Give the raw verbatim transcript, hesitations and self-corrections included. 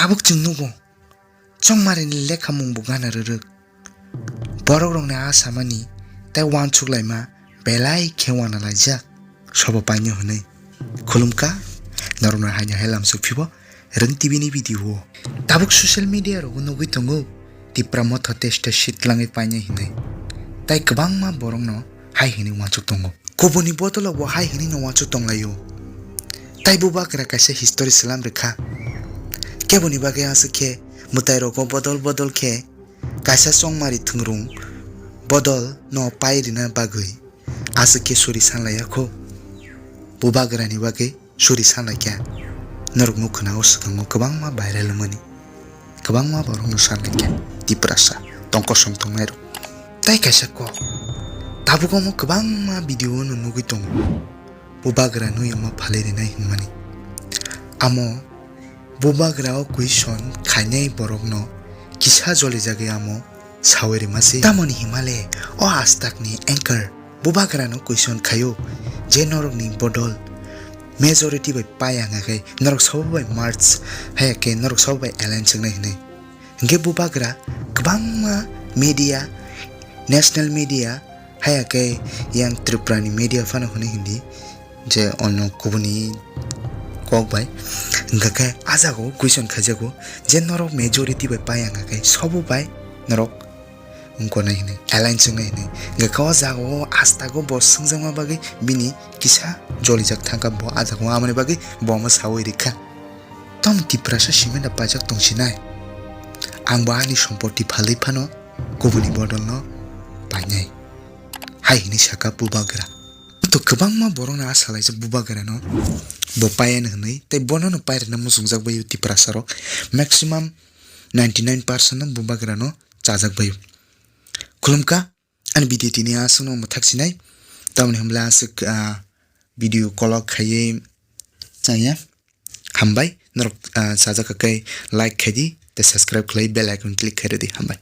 Tabuk chwng nugo, chongmarini lekhamung bo gana rwrwk. Borok rokni a samani tei uansuk laima belai khe uana laijak. Sobo painw hwnwi. Khulumkha, norokno haino hai lamsok phibo Rwng T V ni video o. Tabuk social media rogo nugwi tongo Tipra Motha tei state seat langwi painai hwnwi. Tai kwbangma borokno hai hwnwi uansuk tongo. Kubuni bodolo bo hai hwnwi no uansuk tonglaio. Tai bubagra kaisa history slam rwkha. Keboni bagwi aswk khe mwtai rogo bodol bodol khe kaisa chongmari thwngrung bodol no pai rwna bagwi aswk khe suri sanlaiya kho. Bubagrani bagwi suri sanlaikha. Norok nukha na o swkango kwbangma viral wngmani. Kwbangma borokno sanlaikha. Tiprasa tongkosong tongnairok. Tai kaisa kok. Tabuk omo kwbangma video no nugwi tongo. Bubagra nui omo phalwi rinai hwnmani. Amo bubagra o question khainai borokno kisa jolijagwi amo sawi rima se. Tamoni himale o astakni anchor bubagrano question khaio je norokni bodol majority bai pai wngkha khe norok sabo bai merge haya khe norok sabo bai alliance wngnai hwnwi. Hwnkhe bubagra kwbangma media, national media haya khe yang Tripura ni media phano hwnwi hindi je onno kubuni kok bai. Hwnkha khe a jaga o question khaijago je norok majority bai pai wngkha khe sabo bai norok wngkha nai hwnwi, alliance wngnai hwnwi. Hwnkha khe o jaga o astago bo swngjakma bagwi bini kisa jolijak thangkha bo a jaga o, amoni bagwi bo omo sawi rikha. Tamo Tiprasa simi da paijak tongsinai? Ang bo ani sompoti phalwi phano kubuni bodolno painai. Hai hwnwi sakha bubagra. To kwbangma borokno a salaijak bubagrano bo paiya hwnwi, tei bono no pairwna muchungjak bai Tiprasa rok. Maximum ninety nine percent no bubagrano chajak bai. Khulumkha, ani video tini aswkno mwthak sinai. Tamoni hwnle aswk, ah, video kolok khaiwi chaya. Hambai, norok, ah, sajak khe like khaidi, tei subscribe khlai bell icon click khairwdi. Hambai.